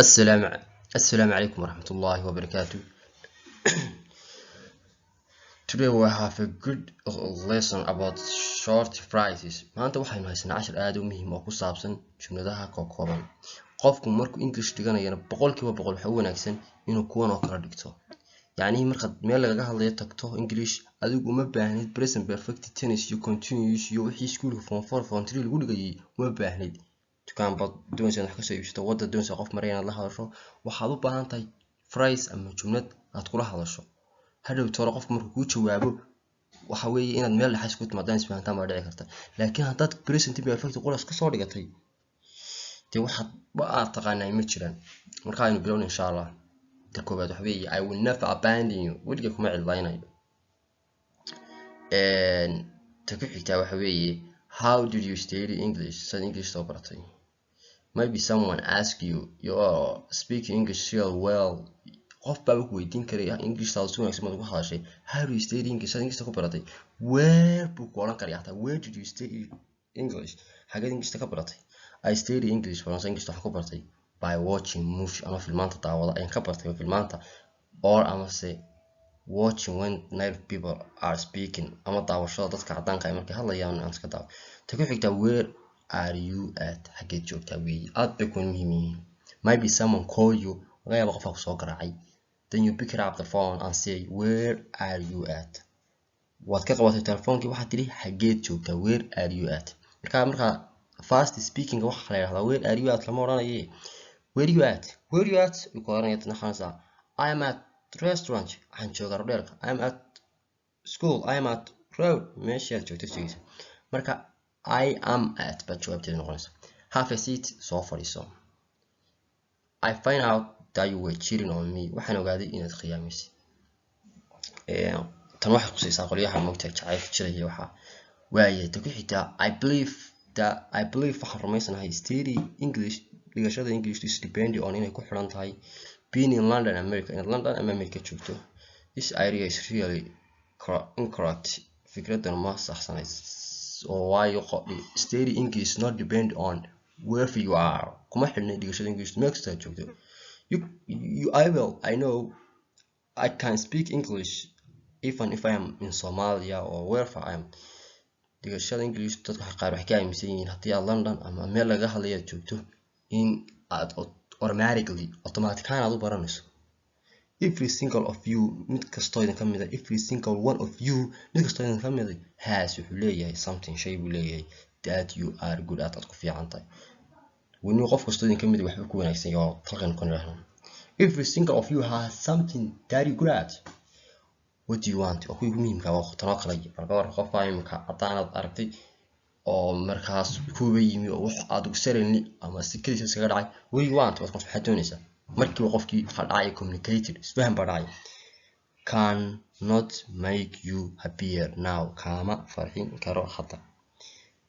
Assalamu alaikum warahmatullahi wabarakatuh. Today we have a good lesson about short phrases. Maanta waxaynu haysanaa cashar aad u muhiim oo ku saabsan jumladaha kookooban. Qofku markuu English dhiganayana, 100% waxa u wanaagsan inuu kuwan oo kala dhigto. Yacni markaad meel lagaga hadlayo tagto English, adigu uma baahnid present perfect tense iyo continuous iyo wixii iskuulka form 4, form 3 lagu dhigayay uma baahnid. Dukaan baad doonaysaa inaad wax kasoo iibsato, wadda doonaysaa qof maraya inaad la hadasho, waxaad u baahan tahay phrase ama jumlad aad kula hadasho. Hadhow toore qofku markuu kuu jawaabo, waxa weeye inaad meel dhexe isku timaadaan, isfahantaan baa dhici karta. Laakiin haddaad present perfect qolas kasoo dhigatay, dee waxaad ba aad taqaanaa ma jiraan. Marka aynu bilowna, insha Allah. Ta koowaad waxa weeye "I will never abandon you", weligay kuma cidlaynayo. Ta ku xigtaa waxa weeye "How did you study English?" Saad English soo baratay. Maybe someone ask you, "You are speaking English real well." Qof baaba ku weydiin karaya, "English taadu si wanaagsan baad ugu hadashay. How do you study English?" Saad English ku baratay. Where buu ku oran karaya hataa, "Where did you study English?" Xageed English ka baratay? I study English, faransa English waxaan ku bartay by watching movie, ama filmaanta daawada ayaan ka bartay filmaanta, or amase watching when native people are speaking, ama daawashada dadka caddaanka ay markay hadlayaan aan iska daawo. Ta ku xigtaa "Where are you at?" Xaggeed joogtaa weeye. Aad bay kuwan muhiim yihiin. Maybe someone call you, laga yaaba qofaa kusoo garaacay, then you pick it up the phone and say, "Where are you at?" Waad ka qabatay telefoonkii, waxaad tidhi, "Xaggeed joogtaa?" "Where are you at?" Markaa fast speaking waxaa la yidhahdaa "Where are you at?" lama odhanaye. "Where you at? Where you at?" ku oranaya. Tana waxaan "I am at restaurant", waxaan joogaa rodheelka. "I am at school", "I am at road", meeshii aad joogto sheegaysa. Marka "I am at" baad jawaabteedu noqonaysa. Have a seat, soo fadhiiso. I find out that you were cheating on me, waxaan ogaaday inaad khiyaamaysay. Tan waxay khusaysaa qolyaha moogta jacaylka jiraya. Waxaa waaye ta ku xigtaa "I believe that", I believe, waxaan rumaysanahay, study English, dhigashada English, is depending on, inay ku xiran tahay, being in London, America, inaad London ama America joogto. This idea is really incorrect, fikradan ma saxsanayd oo waayo study English not depend on wherever you are, kuma xidhna dhigashada English meel kasta aad joogto. You I will I know I can speak English even if I am in Somalia or wherever I am. Dhigashada English dadka qaar waxay ka aaminsan yihiin haddii aad London ama meel laga hadlayo aad joogto in aad automatically, automatic ahaan aad u baranayso. Every single of you, mid kastoo idin ka mid a, every single one of you, mid kastoo idin ka mid a, has, wuxuu leeyahay, something, shay buu leeyahay, that you are good at, aad ku fiican tahay. Wani qof kastoo idin ka mid a waxba ku wanaagsan yahay oo talkan ku nidhaahno. Every single of you has something that you good at. What do you want? Waa kuwii ugu muhiimka waa tanoo kale. Balka war qofka imika haddaanad aragtay oo markaas kuuba yimi oo wax aad ugu suddenly ama si keliisa iskaga dhacay, "What do you want?" Waad maxaad doonaysaa? Markiiba qofkii waxaa dhacaya communicated, isfahan baa dhacaya. Can not make you happier now, kaama farxin karo hadda.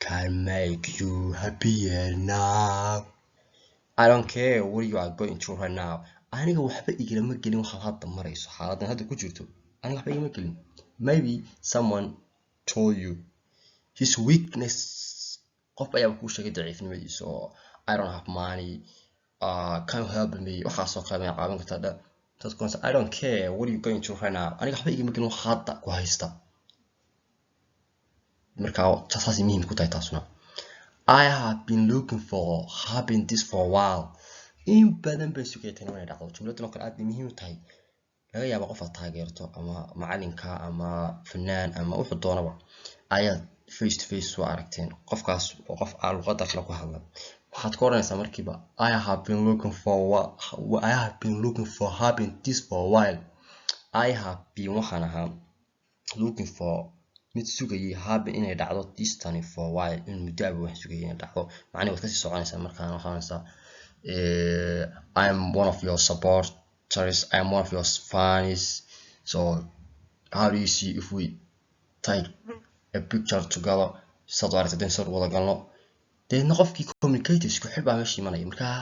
Can make you happier now. I don't care what you are going through right now, aniga waxba igama gelin waxaad hadda marayso, xaaladan hadda ku jirto aniga waxba igama gelin. Maybe someone told you his weakness, qof ayaa kuu sheegay daciifnimadiisa oo "I don't have money, can you help me?" Waxaasoo kale may caawin kartaa dadku. I don't care what you going through right now, aniga waxba igama gelin wax hadda ku haysta. Marka saasay muhiim ku tahay taasuna. I have been looking for having this for a while, in badan bay sugaytan inay dhacdo. Jumladan oo kale aad bay muhiim u tahay. Laga yaabo qof aad taageerto ama macalinka ama fanaan ama wuxuu doonaba ayaad face to face soo aragteen. Qofkaas oo qof aan luqadda kale ku hadla, waxaad ku odhanaysaa markiiba "I have been looking for having this for a while". I have been, waxaan ahaa, looking for, mid sugayay, happen, inay dhacdo, this, tani, for a while, in muddo aba waxaan sugayay inay dhacdo. Macnihi waad kasii soconaysaa. Markaan waxaa odhanaysaa "I am one of your supporters, I am one of your fans, so how do you see if we take a picture together?" Saad u aragtay sawir wada galno? Deedna qofkii communicator isku xidh baa meesha imanaya. Markaa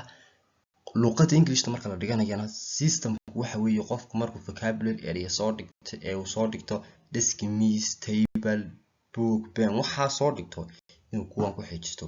luqadda Englishta marka la dhiganayana, systemku waxa weeye qofku markuu vocabulary area soo dhigto ee uu soo dhigto desk, miis, table, book, pen, waxaa soo dhigto, inuu kuwan ku xejisto.